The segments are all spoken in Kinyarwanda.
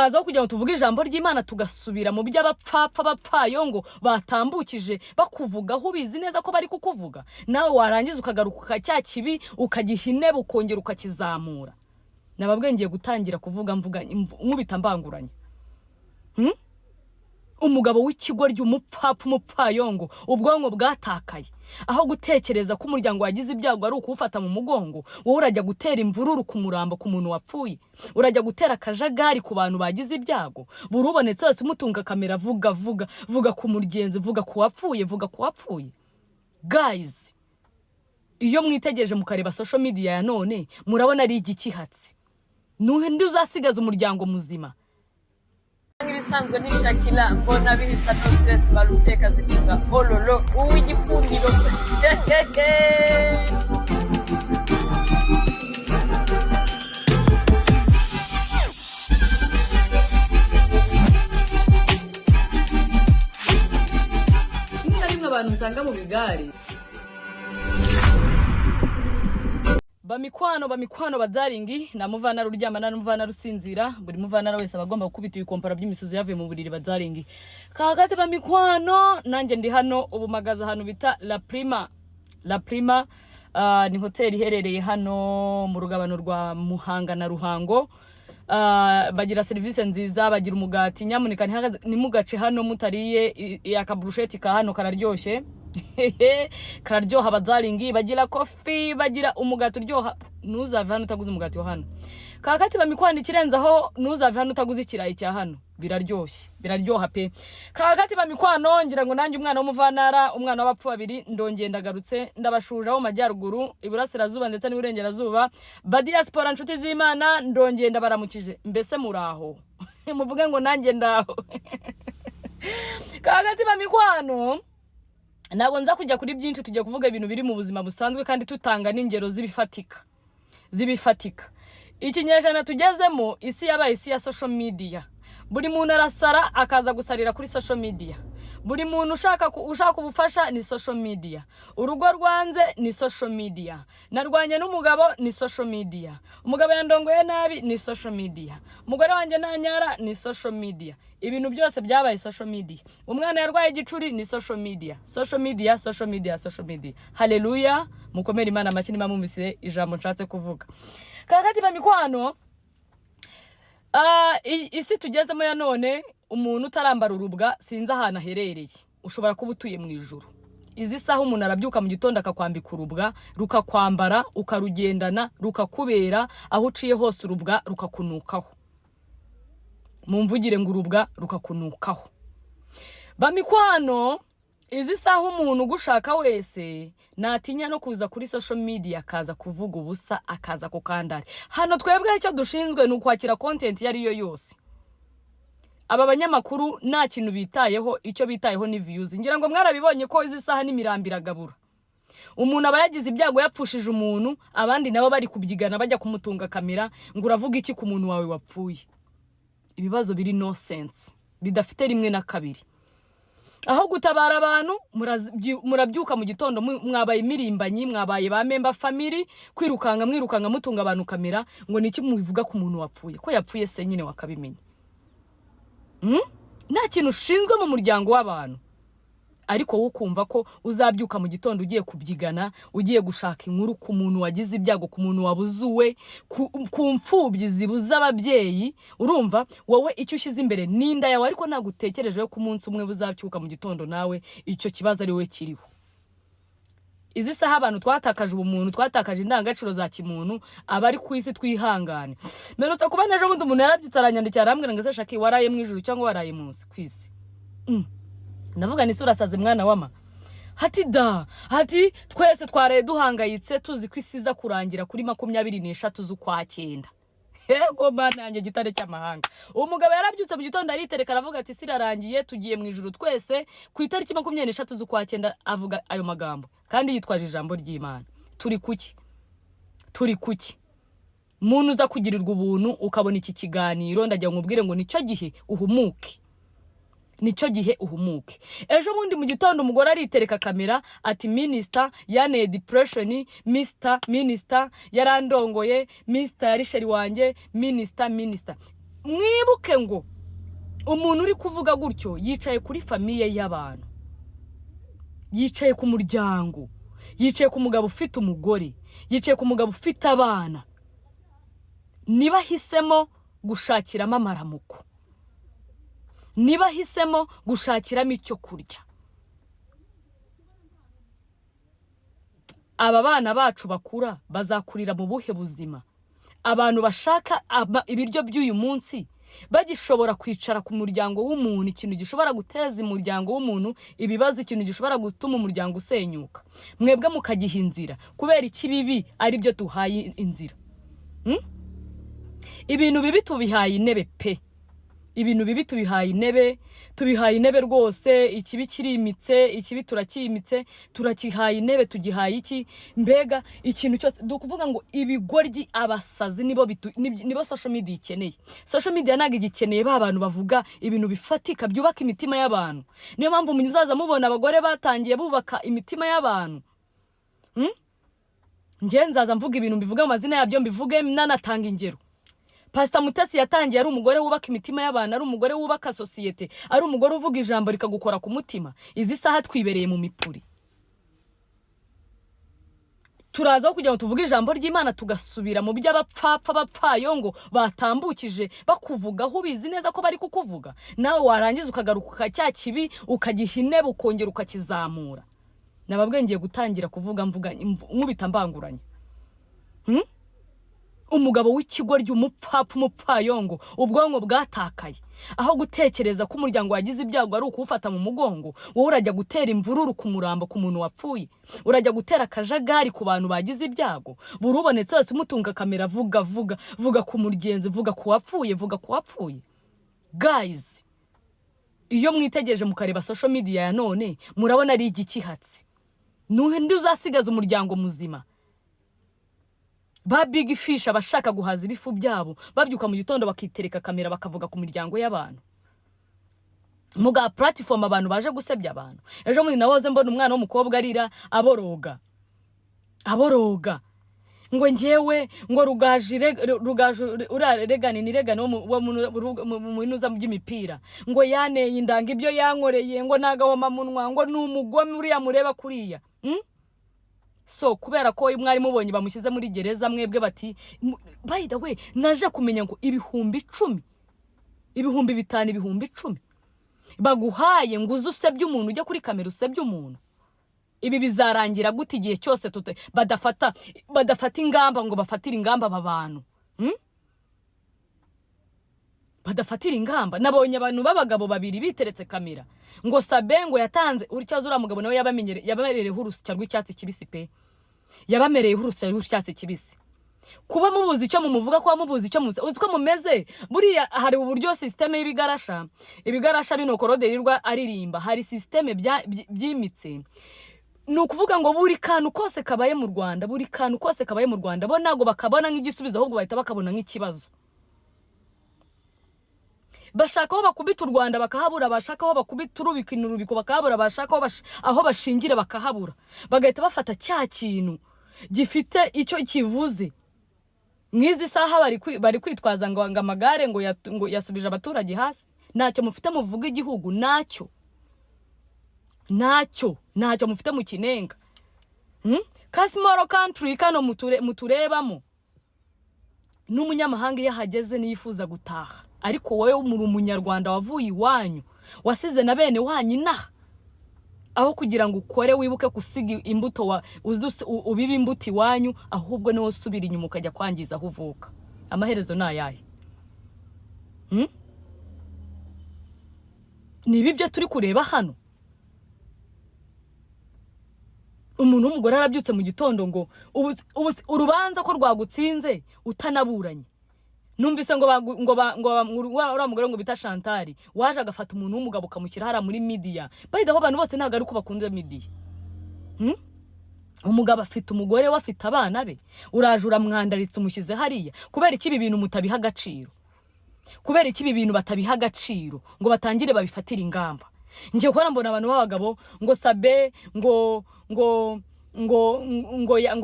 Aho kugira ngo tuvuge ijambo ry'Imana, tugasubira mu by'abapfapfa, bapfayongo batambukije bakuvugaho, ubizi neza ko bari kukuvuga, nawe warangiza ukagaruka cya kibi ukagiha intebe, ukongera ukakizamura. Nababwiye, ngiye gutangira kuvuga mvuga nkubita mbanguranya. Umugabo w'ikigoryi, umupfapfa, umupfayongo, ubwonko bwatakaye. Aho gutekereza ko umuryango wagize ibyago ari ukuwufata mu mugongo, wowe urajya gutera imvururu ku murambo, ku muntu wapfuye, urajya gutera akajagari ku bantu bagize ibyago. Buri ubonetse wese umutunga kamera, vuga, vuga, vuga ku mugenzi, vuga ku wapfuye, vuga ku wapfuye. Guys, iyo mwitegereje mukareba social media ya none, murabona ari igikihatsi nundi uzasigaza umuryango muzima. Nk'ibisanzwe ni Shakira, mbona bihita, no stress, baruteka zivuga ololo, uw'igikundiro. Rimwe na rimwe abantu nsanga mu bigare, bamikwano, bamikwano, bazaringi na muvana ruryama na muvana rusinzira, buri muvanara wese aba agomba gukubita ibikompara by'imisozi yavuye mu buriri. Bazaringi kakate, bamikwano, nanjye ndi hano ubu magaze ahantu bita La Prima. La Prima ni hoteli iherereye hano mu rugabano rwa Muhanga na Ruhango. Bagira serivisi nziza, bagira umugati. Nyamuneka ntimugace hano mutariye akaburusheti ka hano, kararyoshye, kararyoha. Abazaringi bagira coffee, bagira umugati uryoha. Ntuzave hano utaguze umugati wa hano. Kakati bamikwano, ikirenzaho, ntuzave hano utaguze ikirayi cya hano, biraryoshye, biraryoha pe. Kakati bamikwano, ngira ngo nanjye umwana w'umuvantara, umwana w'abapfu babiri, ndongeye ndagarutse, ndabashuje abo mu majyaruguru, iburasirazuba ndetse n'iburengerazuba, ba diaspora, nshuti z'Imana, ndongeye ndabaramukije. Mbese muraho? Muvuge ngo nanjye ndaho. Kakati bamikwano, ntabwo nza kujya kuri byinshi, tujya kuvuga ibintu biri mu buzima busanzwe kandi tutanga n'ingero z'ibifatika, z'ibifatika. Ikinyejana tugezemo, isi yabaye isi ya social media. Buri muntu arasara akaza gusarira kuri social media. Buri muntu ushaka ubufasha ni social media. Urugo rwanze ni social media. Narwanye n'umugabo ni social media. Umugabo yandongoye nabi ni social media. Umugore wanjye nanyara ni social media. Ibintu byose byabaye social media. Umwana yarwaye igicuri ni social media. Social media, social media, social media. Haleluya! Mukomere Imana amashyi niba mwumvise ijambo nshatse kuvuga. Kakati bamikwano, isi tugezemo ya none, umuntu utarambara urubwa sinzi ahantu aherereye, ushobora kuba utuye mu ijuru. Izi saha umuntu arabyuka mu gitondo akakwambika urubwa, rukakwambara, ukarugendana, rukakubera, aho uciye hose urubwa rukakunukaho. Mumvugire ngo urubwa rukakunukaho. Bamikwano, izi saha umuntu ugushaka wese natinya no kuza kuri social media akaza kuvuga ubusa, akaza kukandara hano. Twebwe icyo dushinzwe ni ukwakira content iyo ari yo yose. Aba banyamakuru nta kintu bitayeho, icyo bitayeho ni views. Ngira ngo mwarabibonye ko izi saha n'imirambo iragabura. Umuntu aba yagize ibyago, yapfushije umuntu, abandi nabo bari kubyigana, bajya kumutunga kamera ngo uravuga iki ku muntu wawe wapfuye? Ibibazo biri no sense, bidafite rimwe na kabiri. Aho gutabara abantu, murabyuka mu gitondo mwabaye imirimbanyi, mwabaye ba member family, kwirukanka, mwirukanka mutunga abantu kamera ngo niki mubivuga ku muntu wapfuye? Ko yapfuye se nyine wakabimenya? Nta kintu ushinzwe mu muryango w'abantu, ariko wowe ukumva ko uzabyuka mu gitondo ugiye kubyigana, ugiye gushaka inkuru ku muntu wagize ibyago, ku muntu wabuzuwe, ku mfubyi zibuze ababyeyi. Urumva wowe icyo ushyize imbere ni inda yawe, ariko ntabwo utekereje ko umunsi umwe buzabyuka mu gitondo nawe icyo kibazo ari wowe kiriho. Izi saha abantu twatakaje ubumuntu, twatakaje indangagaciro za kimuntu. Abari ku isi twihangane. Mperutse kubona ejo bundi umuntu yarabyutse aranyandikira, arambwira ngo ese Shaki, waraye mu ijuru cyangwa waraye munsi ku isi? Ndavuga ni urasaze mwana wama. Hati da, hati twese twaraye duhangayitse, tuzi ko isi iza kurangira kuri 23 z'ukwa cyenda. Yego Mana yanjye, gitare cy'amahanga! Uwo mugabo yarabyutse mu gitondo aritereka, aravuga ati isi irarangiye, tugiye mu ijuru twese ku itariki 23 z'ukwa cyenda. Avuga ayo magambo kandi yitwaje ijambo ry'Imana. Turi kuki? Turi kuki? Muntu uza kugirirwa ubuntu ukabona iki kiganiro, ndagira ngo nkubwire ngo nicyo gihe uhumuke, nicyo gihe uhumuke. Ejo bundi mu gitondo umugore aritereka kamera ati minisita yaneye depression, mister minisita yarandongoye, mister yari chéri wanjye, minisita, minisita. Mwibuke ngo umuntu uri kuvuga gutyo yicaye kuri famille y'abantu, yicaye ku muryango, yicaye ku mugabo ufite umugore, yicaye ku mugabo ufite abana. Niba ahisemo gushakiramo amaramuko, niba ahisemo gushakiramo icyo kurya, aba bana bacu bakura bazakurira mu buhe buzima? Abantu bashaka ibiryo by'uyu munsi bagishobora kwicara ku muryango w'umuntu, ikintu gishobora guteza umuryango w'umuntu ibibazo, ikintu gishobora gutuma umuryango usenyuka, mwebwe mukagiha inzira. Kubera iki bibi ari byo duhaye inzira? Ibintu bibi tubihaye intebe pe, ibintu bibi tubihaye intebe, tubihaye intebe rwose. Ikibi kirimitse, ikibi turakimitse, turakihaye intebe, tugihaye iki? Mbega ikintu cyose ni ukuvuga ngo ibigoryi, abasazi nibo nibo social media ikeneye. Social media ntabwo igikeneye ba bantu bavuga ibintu bifatika byubaka imitima y'abantu. Niyo mpamvu muzaza mubona abagore batangiye bubaka imitima y'abantu. Njye nzaza mvuga ibintu, mbivuge mu mazina yabyo, mbivuge nanatanga ingero. Pasita Mutesi yatangiye ari umugore wubaka imitima y'abantu, ari umugore wubaka sosiyete, ari umugore uvuga ijambo rikagukora ku mutima. Izi saha twibereye mu mipuri, turaza kugira ngo tuvuge ijambo ry'Imana, tugasubira mu by'abapfapfa bapfayongo batambukije bakuvugaho, ubizi neza ko bari kukuvuga, nawe warangiza ukagaruka cya kibi ukagiha intebe, ukongera ukakizamura. Nababwiye ngiye gutangira kuvuga mvuga nkubita mbanguranya. Umugabo w'ikigoryi, umupfapfa, umupfayongo, ubwonko bwatakaye, aho gutekereza ko umuryango wagize ibyago ari ukuwufata mu mugongo, wowe urajya gutera imvururu ku murambo, ku muntu wapfuye, urajya gutera akajagari ku bantu bagize ibyago. Buri ubonetse wese umutunga kamera, vuga, vuga, vuga ku mugenzi, vuga ku wapfuye, vuga ku wapfuye. Guys, iyo mwitegereje mukareba social media ya none, murabona ari igikihatsi. Nundi uzasigaza umuryango muzima? Ba big fish, abashaka guhaza ibifu byabo, babyuka mu gitondo bakitereka kamera, bakavuga ku miryango y'abantu, muga platform abantu baje gusebya abantu. Ejo bundi nahoze mbona umwana w'umukobwa arira, aboroga, aboroga ngo njyewe ngo Rugaju, Rugaju uriya Regani, ni Regani wo mu binuza by'imipira, ngo yaneye indanga, ibyo yankoreye ngo nagahomamunwa, ngo ni umugome uriya mureba kuriya. So kubera ko mwari mubonye bamushyize muri gereza, mwebwe bati by the way, naje kumenya ngo 10,000, 5,000, 10,000 baguhaye ngo uze usebye umuntu, ujye kuri kamera usebye umuntu. Ibi bizarangira gute igihe cyose badafata ingamba ngo bafatire ingamba aba bantu? Badafatira ingamba. Nabonye abantu b'abagabo babiri biteretse kamera ngo Sabe ngo yatanze uricyazo. Uriya mugabo nawe yabamereyeho urusya rw'icyatsi kibisi pe, yabamereyeho urusya rw'icyatsi kibisi. Kuba mubuze icyo mumuvuga, kuba mubuze icyo muzi, uzi ko mumeze buriya. Hari uburyo système y'ibigarasha, ibigarasha bino koroderirwa aririmba, hari système byimitse. Ni ukuvuga ngo buri kantu kose kabaye mu Rwanda, buri kantu kose kabaye mu Rwanda, bo ntabwo bakabona nk'igisubizo, ahubwo bahita bakabona nk'ikibazo. Bashaka aho bakubita u Rwanda bakahabura, bashaka aho bakubita urubiko inurubiko bakahabura, bashaka aho bashingira bakahabura, bagahita bafata cya kintu gifite icyo kivuze. Nk'izi saha bari kwitwaza ngo amagare ngo yasubije abaturage hasi. Ntacyo mufite muvuga igihugu, ntacyo, ntacyo, ntacyo mufite mu kinenga. Ka small country kano muturebamo, n'umunyamahanga iyo ahageze niyifuza gutaha. Ariko wowe muri umunyarwanda wavuye iwanyu, wasize na bene wanyu inaha, aho kugira ngo ukore wibuke gusiga imbuto wa uze ubibe imbuto iwanyu, ahubwo niwo usubira inyuma ukajya kwangiza aho uvuka. Amaherezo ni ayahe? Ni ibi byo turi kureba hano. Umuntu w'umugore arabyutse mu gitondo ngo urubanza ko rwagutsinze utanaburanye. Numvise ngo bagu- ngo ba- ngo ba- ngo uriya mugore ngo bita Chantal waje agafata umuntu w'umugabo ukamushyira hariya muri media. By the way, abantu bose ntabwo ari uko bakunze media. Umugabo afite umugore we, afite abana be, uraje uramwandaritse, umushyize hariya. Kubera iki ibi bintu mutabiha agaciro? Kubera iki ibi bintu batabiha agaciro ngo batangire babifatire ingamba? Ngiye kubona mbona abantu b'abagabo ngo Sabe ngo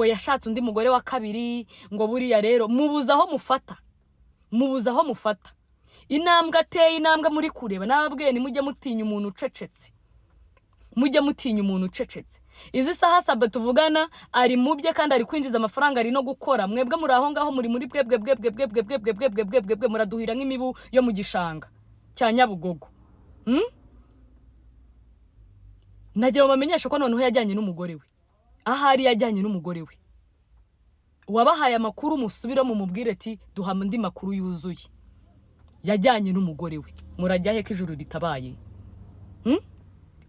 yashatse undi mugore wa kabiri, ngo buriya rero mubuze aho mufata, mubuze aho mufata. Intambwe ateye, intambwe muri kureba, nababwiye ntimujye mutinya umuntu ucecetse, mujye mutinya umuntu ucecetse. Izi saha Sabe tuvugana ari mu bye kandi ari kwinjiza amafaranga, ari no gukora. Mwebwe muri aho ngaho muri bwebwe bwebwe bwebwe bwebwe bwebwe bwebwe bwe, muraduhira nk'imibu yo mu gishanga cya Nyabugogo. Nagira ngo bamenyeshe ko noneho yajyanye n'umugore we, ahari yajyanye n'umugore we. Uwabahaye amakuru musubire mumubwire ati: "Duha andi makuru yuzuye." Yajyanye n'umugore we. Murajya he ko ijuru ritabaye?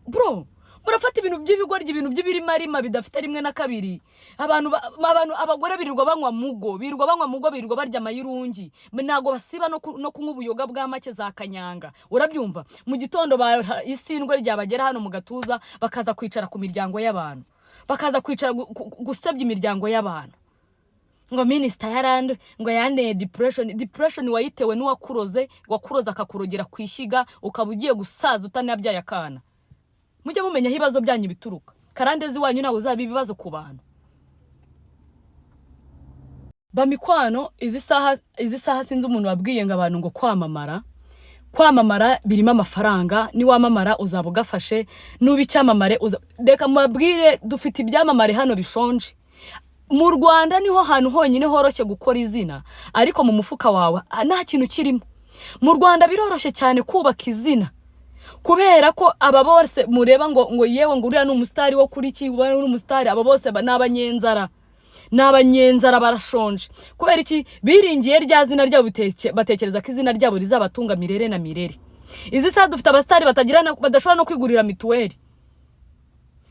Bro, murafata ibintu by'ibigoryi, ibintu by'ibirimarima bidafite rimwe na kabiri. Abantu, abagore birirwa banywa mugo, birirwa banywa mugo, birirwa barya amayirungi, ntabwo basiba no kunywa ubuyoga bwa make za kanyanga, urabyumva? Mu gitondo isindwe ryabagera hano mu gatuza, bakaza kwicara ku miryango y'abantu, bakaza kwicara gusebya imiryango y'abantu, ngo minisita yarandu, ngo yanteye depression. Depression wayitewe n'uwakuroze, wakuroze akakurogera ku ishyiga, ukaba ugiye gusaza utanabyaye akana. Mujye mumenya aho ibibazo byanyu bituruka. Karandezi wanyu ntabwo uzaba ibibazo ku bantu bamikwano. Izi saha sinzi umuntu wabwiye ngo abantu ngo kwamamara birimo amafaranga, niwamamara uzaba ugafashe, nuba icyamamare uza. Reka mubabwire, dufite ibyamamare hano bishonje. Mu Rwanda niho hantu honyine horoshye gukora izina, ariko mu mufuka wawe nta kintu kirimo. Mu Rwanda biroroshye cyane kubaka izina, kubera ko aba bose mureba ngo yewe, ngo uriya ni umusitari wo kuri iki, uriya ni umusitari, aba bose ni abanyenzara, ni abanyenzara, barashonje. Kubera iki? Biringiye rya zina ryabo, batekereza ko izina ryabo rizabatunga mirere na mirere. Izi saha dufite abasitari badashobora no kwigurira mituweli,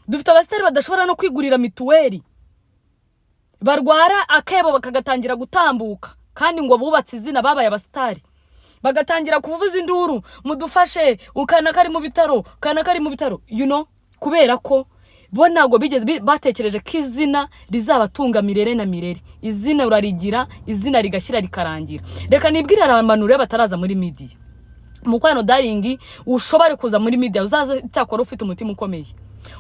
dufite abasitari badashobora no kwigurira mituweli, barwara akebo bakagatangira gutambuka, kandi ngo bubatse izina, babaye abasitari, bagatangira kuvuza induru: "Mudufashe, ukana kari mu bitaro, kana kari mu bitaro." Kubera ko bo ntabwo bigeze batekereje ko izina rizabatunga mirere na mirere. Izina urarigira, izina rigashyira rikarangira. Reka nibwire abantu rero bataraza muri media, mukwano darling, ushobore kuza muri media, uzaze cyakora ufite umutima ukomeye,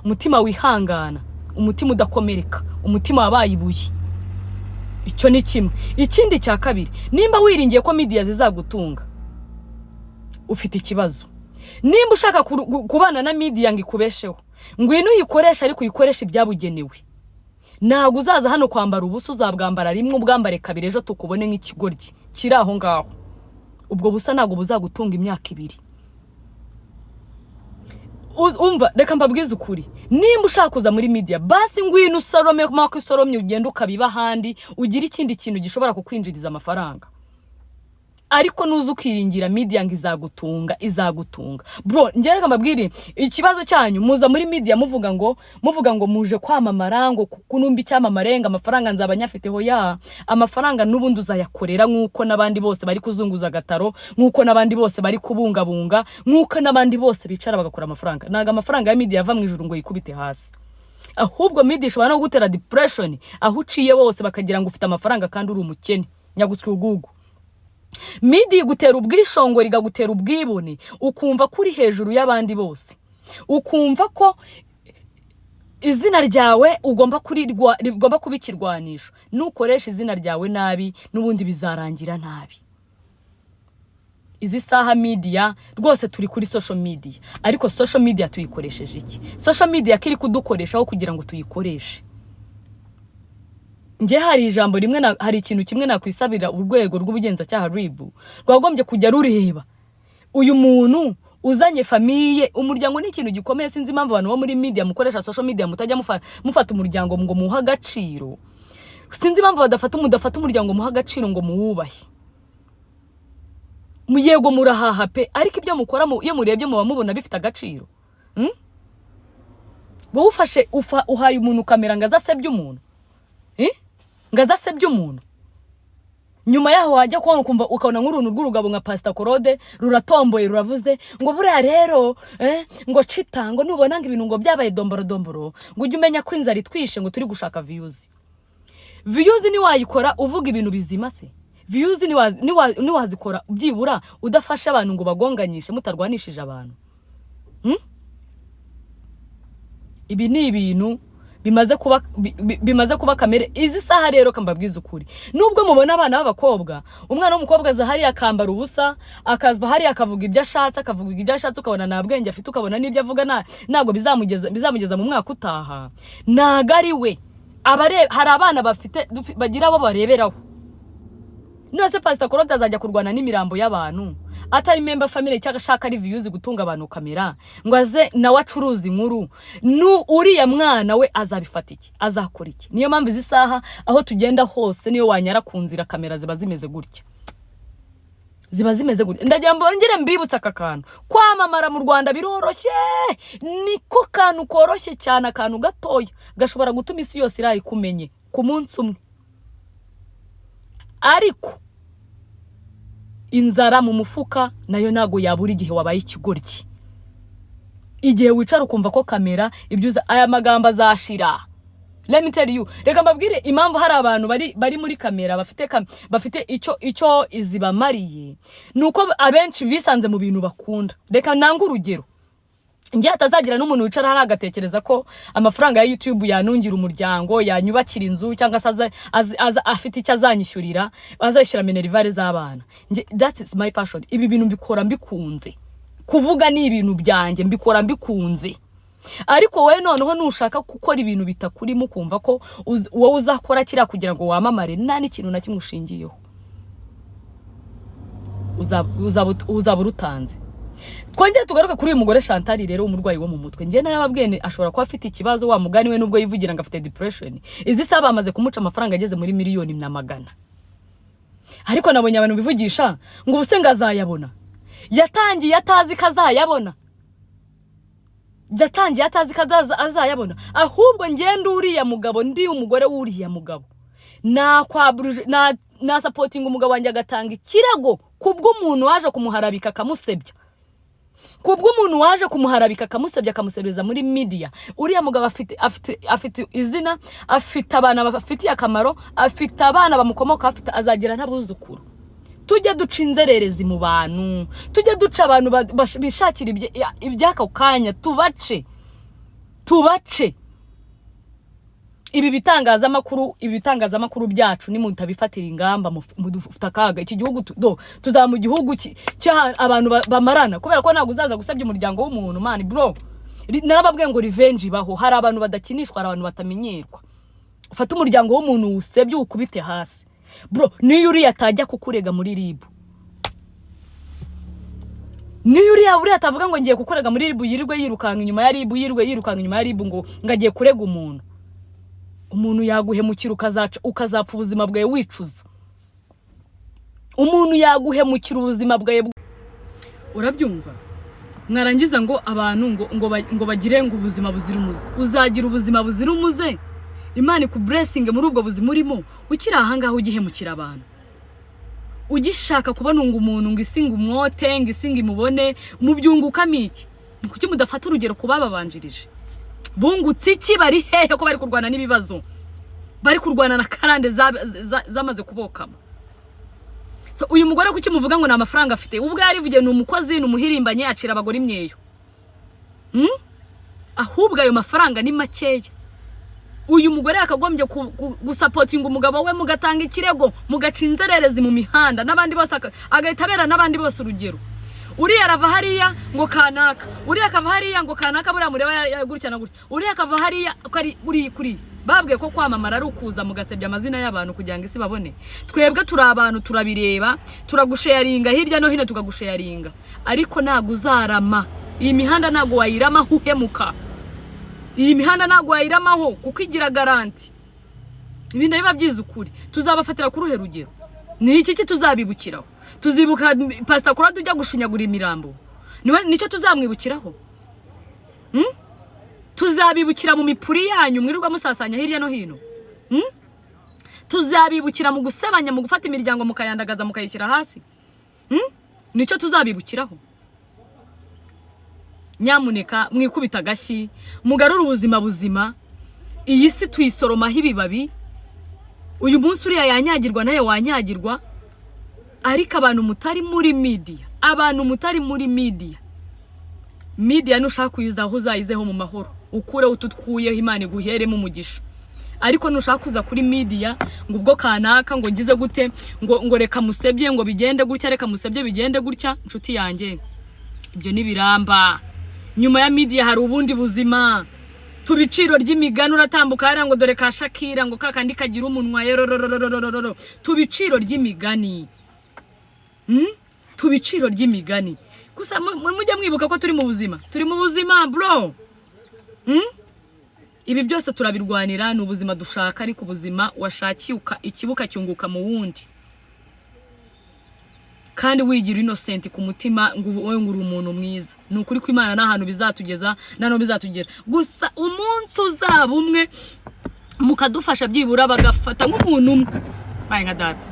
umutima wihangana, umutima udakomereka, umutima wabaye ibuye. Icyo ni kimwe. Ikindi cya kabiri, nimba wiringiye ko media zizagutunga, ufite ikibazo. Nimba ushaka kubana na media ngo ikubesheho, ngwino uyikoreshe, ariko uyikoreshe ibyabugenewe. Ntabwo uzaza hano kwambara ubusa. Uzabwambara rimwe, ubwambare kabiri, ejo tukubone nk'ikigoryi kiri aho ngaho. Ubwo busa ntabwo buzagutunga imyaka 2. Umva, reka mbabwize ukuri: nimba ushaka kuza muri media, basi ngwino usorome mako usoromye, ugende ukabiba ahandi, ugire ikindi kintu gishobora kukwinjiriza amafaranga. Ariko nuza ukiringira media ngo izagutunga, izagutunga, bro, njye reka mbabwire ikibazo cyanyu. Muza muri media muvuga ngo muje kwamamara, ngo kuko numba icyamamare ngo amafaranga nzaba nyafiteho. Ya amafaranga n'ubundi uzayakorera, nk'uko n'abandi bose bari kuzunguza agataro, nk'uko n'abandi bose bari kubungabunga, nk'uko n'abandi bose bicara bagakora amafaranga. Ntabwo amafaranga ya media ava mu ijuru ngo yikubite hasi. Ahubwo media ishobora no gutera depression, aho uciye bose bakagira ngo ufite amafaranga kandi uri umukene nyaguswi ugugu. Media igutera ubwishongore, ikagutera ubwibone, ukumva ko uri hejuru y'abandi bose, ukumva ko izina ryawe ugomba kurirwa, rigomba kuba ikirwanisho. Nukoresha izina ryawe nabi, n'ubundi bizarangira nabi. Izi saha media rwose turi kuri social media, ariko social media tuyikoresheje iki? Social media ko iri kudukoreshaho kugira ngo tuyikoreshe? Njye hari ijambo rimwe hari ikintu kimwe nakwisabira urwego rw'ubugenzacyaha, RIB, rwagombye kujya rureba uyu muntu uzanye famille. Umuryango ni ikintu gikomeye. Sinzi impamvu abantu bo muri media mukoresha social media mutajya mufata umuryango ngo muhe agaciro. Sinzi impamvu mudafata umuryango muhe agaciro ngo muwubahe. Yego, murahaha pe, ariko ibyo mukora iyo murebye muba mubona bifite agaciro? Wowe ufashe uhaye umuntu kamera ngo aze asebye umuntu, eh? Ngo aze asebye umuntu. Nyuma yaho wajya kubona ukumva, ukabona nk'uruntu rw'urugabo nka Pasita Korode ruratomboye, ruravuze ngo buriya rero ngo cita, ngo nubona ngo ibintu ngo byabaye domboro domboro, ngo ujye umenya ko inzara itwishe, ngo turi gushaka views. Views ntiwayikora uvuga ibintu bizima se? Views ntiwazikora byibura udafasha abantu ngo bagonganyishe, mutarwanishije abantu? Ibi ni ibintu Bimaze kuba kamere izi saha. Rero kambabwiza ukuri, nubwo mubona abana b'abakobwa, umwana w'umukobwa aza hariya akambara ubusa, akaza hariya akavuga ibyo ashatse, ukabona nta bwenge afite, ukabona n'ibyo avuga ntabwo bizamugeza mu mwaka utaha. Ntago ari we. Hari abana bafite bagira abo bareberaho. None Pastor Claude azajya kurwana n'imirambo y'abantu atari member family, cyangwa ashaka ari views, gutunga abantu kamera, ngo aze nawe acuruza inkuru? Nu uriya mwana we azabifata iki? Azakora iki? Niyo mpamvu izi saha aho tugenda hose, niyo wanyara ku nzira, kamera ziba zimeze gutya, ziba zimeze gutya. Ndagira ngo ngire mbibutse aka kantu: kwamamara mu Rwanda biroroshye, niko kantu koroshye cyane. Akantu gatoya gashobora gutuma isi yose iraye ikumenye ku munsi umwe, ariko inzara mu mufuka nayo ntabwo yabura igihe wabaye ikigoryi, igihe wicara ukumva ko kamera ibyo aya magambo azashira. Let me tell you, reka mbabwire impamvu hari abantu bari muri kamera bafite icyo izibamariye, ni uko abenshi bisanze mu bintu bakunda. Reka nange urugero: njye hatazagira n'umuntu wicara hariya agatekereza ko amafaranga ya YouTube yanungira umuryango, yanyubakira inzu, cyangwa se aza afite icyo azanyishyurira, azishyura minerval z'abana. Njye that is my passion. Ibi bintu mbikora mbikunze. Kuvuga ni ibintu byanjye, mbikora mbikunze. Ariko wowe noneho nushaka gukora ibintu bitakurimo, ukumva ko wowe uzakora kiriya kugira ngo wamamare, nta n'ikintu na kimwe ushingiyeho, uzaba urutanze. Twongere tugaruke kuri uyu mugore Chantal rero, umurwayi wo mu mutwe. Njye narababwiye nti ashobora kuba afite ikibazo, wa mugani we, nubwo yivugira ngo afite depression. Izi saha bamaze kumuca amafaranga ageze muri miliyoni na magana, ariko nabonye abantu bivugisha ngo ubuse ngo azayabona. Yatangiye atazi ko azayabona, yatangiye atazi ko azayabona. Ahubwo ngende uriya mugabo, ndi umugore w'uriya mugabo, nakwaburuje na nasupportinga umugabo wanjye agatanga ikirego kubw'umuntu waje kumuharabika akamusebya, kubw'umuntu waje kumuharabika akamusebya, akamusebeza muri media. Uriya mugabo afite izina, afite abana bafitiye akamaro, afite abana bamukomoka, afite azagira n'abuzukuru. Tujye duca inzererezi mu bantu, tujye duca abantu bishakira iby'ako kanya, tubace, tubace. Ibi bitangazamakuru byacu nimutabifatira ingamba, mudufite akaga. Iki gihugu tuzaba mu gihugu abantu bamarana, kubera ko ntabwo uzaza gusebya umuryango w'umuntu, man, bro. Narababwiye ngo revenge ibaho. Hari abantu badakinishwa, hari abantu batamenyerwa. Ufate umuryango w'umuntu wusebye, uwukubite hasi, bro. Niyo uriya atajya kukurega muri RIB, niyo uriya atavuga ngo ngiye kukurega muri RIB, yirirwe yirukanka inyuma ya RIB, yirirwe yirukanka inyuma ya RIB ngo agiye kurega umuntu. Umuntu yaguhemukira ukazapfa ubuzima bwawe wicuza. Umuntu yaguhemukira ubuzima bwawe urabyumva? Mwarangiza ngo abantu ngo bagire ngo ubuzima buzira umuze. Uzagira ubuzima buzira umuze, Imana ikublessinge muri ubwo buzima urimo, ukiri ahangaha ugihemukira abantu, ugishaka kubona ngo umuntu, ngo isi ngo umwote, ngo isi ngo imubone? Mubyungukamo iki? Kuki mudafata urugero ku bababanjirije? Bungutse iki? Bari hehe ko bari kurwana n'ibibazo, bari kurwana na karande zamaze kubokama? So uyu mugore kuki muvuga ngo ni amafaranga afite? Ubwo yarivugiye, ni umukozi, ni umuhirimbanye, acira abagore imyeyo. Ahubwo ayo mafaranga ni makeya. Uyu mugore yakagombye gusupportinga umugabo we, mugatanga ikirego, mugaca inzererezi mu mihanda n'abandi bose, agahita abera n'abandi bose urugero. Uriya arava hariya ngo kanaka, uriya akava hariya ngo kanaka, buriya mureba gutya na gutya, uriya akava hariya ko ari uri kuriya. Babwiye ko kwamamara ari ukuza mugasebya amazina y'abantu kugira ngo isi babone. Twebwe turi abantu, turabireba, turagusharinga hirya no hino, tukagusharinga, ariko ntabwo uzarama iyi mihanda, ntabwo wayiramaho uhemuka. Iyi mihanda ntabwo wayiramaho kuko igira garantie. Ibintu biba byiza ukuri. Tuzabafatira ku ruhe rugero? Ni iki ki tuzabibukiraho? Tuzibuka Pasita Claude ujya gushinyagura imirambo? Nicyo tuzamwibukiraho? Tuzabibukira mu mipuri yanyu mwirirwa musasanya hirya no hino? Tuzabibukira mu gusebanya, mu gufata imiryango mukayandagaza, mukayishyira hasi? Nicyo tuzabibukiraho? Nyamuneka mwikubita agashyi, mugarure ubuzima buzima. Iyi si tuyisoromaho ibibabi. Uyu munsi uriya yanyagirwa, nawe wanyagirwa. Ariko abantu mutari muri media, abantu mutari muri media, media nushaka kuyizaho uzayizeho mu mahoro. Ukureho ututwuyeho, Imana iguheremo umugisha. Ariko nushaka kuza kuri media ngo ubwo kanaka ngo ngize gute, ngo reka musebye, ngo bigende gutya, reka musebye bigende gutya, inshuti yanjye, ibyo ntibiramba. Nyuma ya media hari ubundi buzima. Tubiciro ry'imigani, uratambuka hariya ngo dore ka Shakira, ngo kakandi kagira umunwa yorororororororo. Tubiciro ry'imigani, Tubiciro ry'imigani. Gusa mujya mwibuka ko turi mu buzima, turi mu buzima, bro, Ibi byose turabirwanira, ni ubuzima dushaka, ariko ubuzima washakiye ikibuka cyunguka mu wundi, kandi wigira innocent ku mutima ngo wowe ngo uri umuntu mwiza. Ni ukuri ko Imana nta hantu bizatugeza, nta hantu bizatugera. Gusa umunsi uzaba umwe mukadufasha, byibura bagafata nk'umuntu umwe, baye nka data,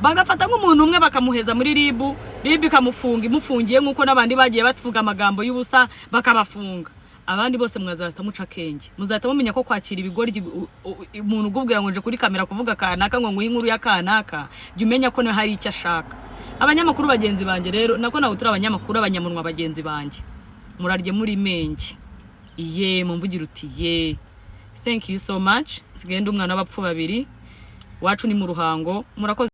bagafata nk'umuntu umwe bakamuheza muri RIB, RIB ikamufunga, imufungiye nk'uko n'abandi bagiye bavuga amagambo y'ubusa bakabafunga, abandi bose mwazahita muca akenge, muzahita mumenya ko kwakira ibigoryi, umuntu ukubwira ngo nje kuri kamera kuvuga kanaka, ngo nguhe inkuru ya kanaka, jya umenya ko nawe hari icyo ashaka. Abanyamakuru bagenzi banjye rero, nako ntabwo turi abanyamakuru, abanyamunwa bagenzi banjye, murarye muri menge iye mumvugira uti ye. Thank you so much. Nsigaye ndi umwana w'abapfu babiri, iwacu ni mu Ruhango. Murakoze.